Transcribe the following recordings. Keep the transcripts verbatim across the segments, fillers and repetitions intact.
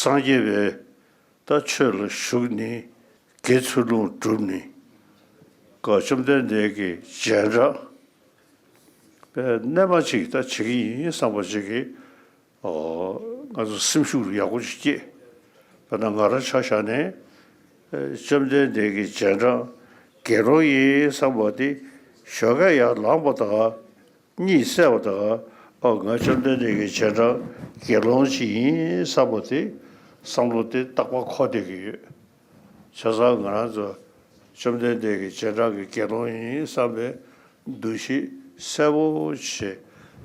སངས་རྒྱས་པའི་ད་ཆོས་ལ་ཞུགས་ནས་དགེ་ཚུལ་སློང་བསྒྲུབས་ནས་ཀ་བཅོམ་ལྡན་འདས་ཀྱི་རྗེས་འབྲང་དཔེ་རྣལ་མ་ཅིག་ད་བྱེད་ཀྱི་ཡིན་བསམ་པ་ཅིག་གིས། ཨོ། ང་ཚོ་སེམས་ཤུགས་ཡག་པོ་ཞིག་སྐྱེས། དཔེར་ན་ང་རང་ཆ་བཞག་ནས། ཨེ། བཅོམ་ལྡན་འདས་ཀྱི་རྗེས་འབྲང་དགེ་སློང་ཡིན་བསམ་པ་དེ་ཞོགས་ཀས་ཡར་ལངས་པ་དང་གཉིད་སད་པ་དང་། ཨོ། ང་བཅོམ་ལྡན་འདས་ཀྱི་རྗེས་འབྲང་དགེ་སློང་ཅིག་ཡིན་བསམ་པ་དེ་བསམ་བློ་དེ་རྟག་པར་འཁོར་བསྡད་ཀྱི་ཡོད། བྱས་ཙང་ང་རང་ཚོ་བཅོམ་ལྡན་འདས་ཀྱི་རྗེས་འབྲང་གི་དགེ་སློང་ཡིན་བསམ་པའི་འདུ་ཤེས་གསལ་པོ་བྱས་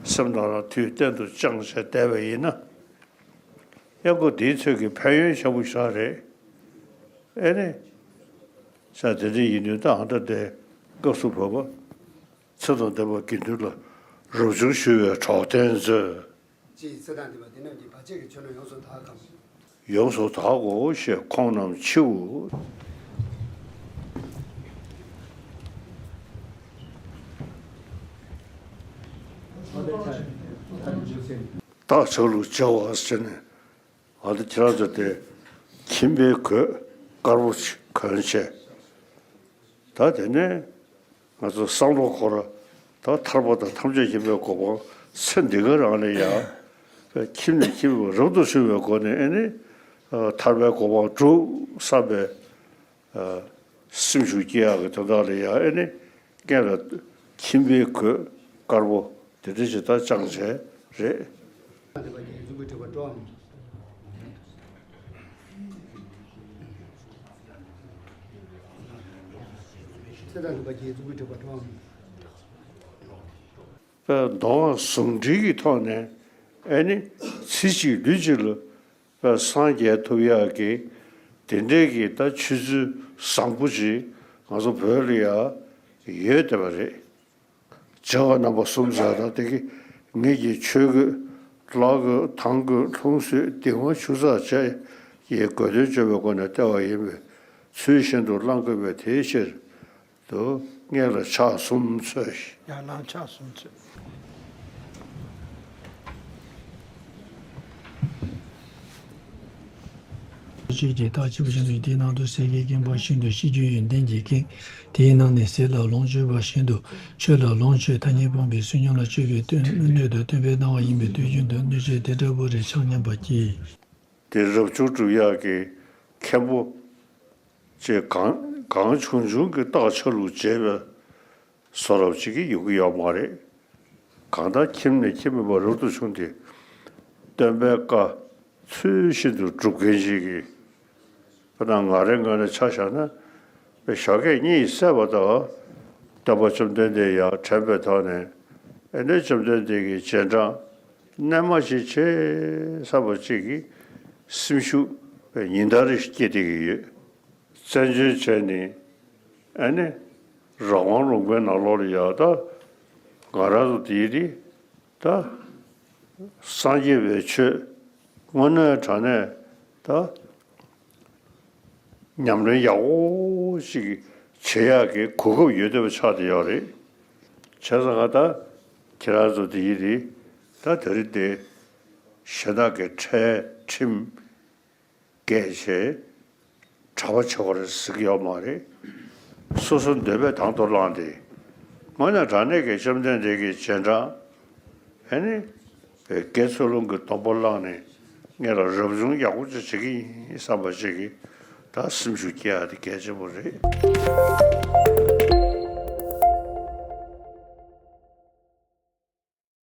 སེམས་ནང་ལ་དུས་གཏན་དུ་བཅངས་བྱས་བསྡད་པ་ཡིན་ན། ཡང་སྒོ་འདིའི་ཚོད་ཀྱི་ཕན་ཡོན་ཆེན་པོ་ཞིག་རེད། ཨེ་ནི། ས་དེ་འདྲ་ཡིན་དུས་ད་ཨ་མདའ་དེ་སྐབས་སུ་བབ་པ། ཚེ་དང་ལྡན་པ་དགེ་འདུན་ལ་རབ་བྱུང་ཞུ་བའི་གྲོགས་དན་མཛོད། ཅེས་ཚེ་དང་ལྡན་པ་དེ་རྣམས་ཀྱིས་བར་ཆད་ཀྱི་ཆོས་རྣམས་ཡོངས་སུ་དག་གམ། ཡོངས་སུ་དག་གོ་ཞེས་ཁོང་རྣམས་མཆིའོ། བདག་ཅག་ལུ་བྱ་བ་ཟེར་ནས། ཨ་ནི་ཁྱེད་རང་ཚོ་དེ་ཁྱིམ་པའི་གོས་དཀར་པོ་གོན་བྱས། ད་དེ་ནས་ང་ཚོ་བསམ་བློ་འཁོར། ད་ཐར་པ་དང་ཐམས་ཅད་མཁྱེན་པའི་གོ་འཕང་ཚེ་འདི་ག་རང་ལ་ཡང་ཁྱིམ་ནས་ཁྱིམ་རབ་ཏུ་བྱུང་བའི་སྒོ་ནས་ཨེ་ནི་ཐར་པའི་གོ་འཕང་སྒྲུབ་བསམ་པའི་སེམས་ཤུགས་སྐྱེ་ཡག་གི་དོན་དག་ལ་ཡང་ཨེ་ནི་སྔོན་ལ་ཁྱིམ་པའི་གོས་དཀར་པོ་དེ་འདྲ་ཞིག་ད་བཅངས་བྱས་རེད། ཚེ་དང་ལྡན་པ་བརྒྱད་གཙུག་གི་དྲེགས་པ་སྒྲོལ་བ་མེད། པའི་མདོ་སྔགས་ཟུང་འབྲེལ་གྱི་ཐོག་ནས་ཨེ་ནི་ཚེ་གཅིག་ལུས་གཅིག་ལ་པའི་སངས་རྒྱས་ཐོབ་ཡག་གི་དེ་འདྲའི་གི་ད་ཆོས་ཚུལ་བཟང་པོ་ཅིག་ང་ཚོ་བོད་ལ་ཡང་ཡོད་བསྡད་པ་རེད། བྱ་བ་རྣམ་པ་གསུམ་ཟེར་ན་དེ་གི་ངེད་ཀྱི་ཆོས་གོས་ལག་གོས་དང་གོས་ལྷུང་བཟེད་གདིང་བ་ཆུ་ཚགས་བཅས་ཀྱི་དགོས་དོན་བརྗོད་པའི་སྒོ་ནས་བསྟན་པ་ཡིན་པས་ཚུལ་བཞིན་དུ་བླང་དགོས་པས་དེའི་ཕྱིར་དུ་སྔོན་ལ་ཕྱག་གསུམ་འཚོལ་ཞིག་ཡར་ལངས་ཕྱག་གསུམ་འཚོལ། ཆོས་ཀྱི་རྟགས་ཆེན་པོ་བཞིན་དུ་དེའི་ནང་དུ་ཟིལ་གྱིས་ཁེངས་པ་བཞིན་དུ་ཤེས་རྒྱུད་ཡོན་ཏན་གྱིས་ཁེངས། དེའི་ནང་ནས་ཟིལ་ལ་ལོངས་སྤྱོད་པ་བཞིན་དུ་ཆོས་ལ་ལོངས་སྤྱོད་ཐ་སྙད་སྤངས་པའི་བསོད་སྙོམས་ལ་སྤྱོད་པའི་སྟོན་སྣོད་དུ་སྟོན་པས་གནང་བ་ཡིན་པའི་དུས་རྒྱུན་དུ་སྣོད་ཆས་དེ་འདྲ་བོ་རེ་ཆག་སྙམ་པ་སྐྱེས། དེ་རབ་བྱུང་སྒྲུབ་ཡག་གི་མཁན་པོ་བཅས་གང་གང་བྱུང་བྱུང་གི་རྟགས་ཆ་ལུགས་བྱས་པའི་བཟོ་འདྲ་ཅིག་གི་ཡོང་གི་ཡོད་མ་རེད། གང་ལྟར་ཁྱིམ་ནས་ཁྱིམ་མེད་པར་རབ་ཏུ་བྱུང་སྟེ། སྟོན་པའི་བཀའ་ཚུལ་བཞིན་དུ་སྒྲུབ་མཁན་ཞིག་གིས། དཔེར་ན་ང་རའི་ངོས་ནས་ཆ་བཞག་ན། དཔེ་ཞོགས་ཀས་གཉིད་སད་པ་དང་། སྟོན་པ་བཅོམ་ལྡན་འདས་ཡར་དྲན་པའི་ཐོག་ནས། ཨེ་ནས་བཅོམ་ལྡན་འདས་ཀྱི་རྗེས་འབྲང་རྣལ་མ་ཞིག་བྱེད་བསམ་པ་ཅིག་གི་སེམས་ཤུགས་དཔེ་ཉིན་ལྟར་རེ་སྐྱེ་བསྡད་ཀྱི་ཡོད། བཙན་བྱོལ་བྱས་ནས་ཨ་ནི་རང་དབང་ལུང་པའི་ནང་ལོགས་ལ་ཡ་ད་ང་རང་ཚོ་དེའི་རིགས་ད་སངས་རྒྱས་པའི་ཆོས་དངོས་གནས་དྲང་གནས་ད་ཉམས་ལེན་ཡག་པོ་ཞིག་བྱེད་ཡག་གི་གོ་སྐབས་ཡོད་བསྡད་པ་ཆགས་བསྡད་ཡོད་རེད། བྱས་ཙང་ང་ད་ཁྱེད་རང་ཚོ་དེའི་རིགས་ད་དེ་རིང་དེ་གཞན་དག་གི་ཁྲལ་ཁྲིམས། རྒྱས་ཆེ། གྲྭ་པ་ཆེ་བ་རེད་ཟེར་གྱི་ཡོད་མ་རེད། སོ་སོ་འདོད་པས་དང་དུ་བླངས་ཏེ། དངོས་གནས་དྲང་གནས་ཀྱི་བཅོམ་ལྡན་འདས་ཀྱི་རྗེས་འབྲང་། ཨེ་ནི། དགེ་ཚུལ་སློང་གི་སྡོམ་པ་བླངས་ནས་སྔོན་ལ་རབ་བྱུང་ཡག་པོ་ཅིག་བྱེད་ཀྱི་ཡིན་བསམ་པ་ཅིག་གིས་ད་སེམས་ཤུགས་སྐྱེ་ཡག་དེ་གལ་ཆེན་པོ་རེད།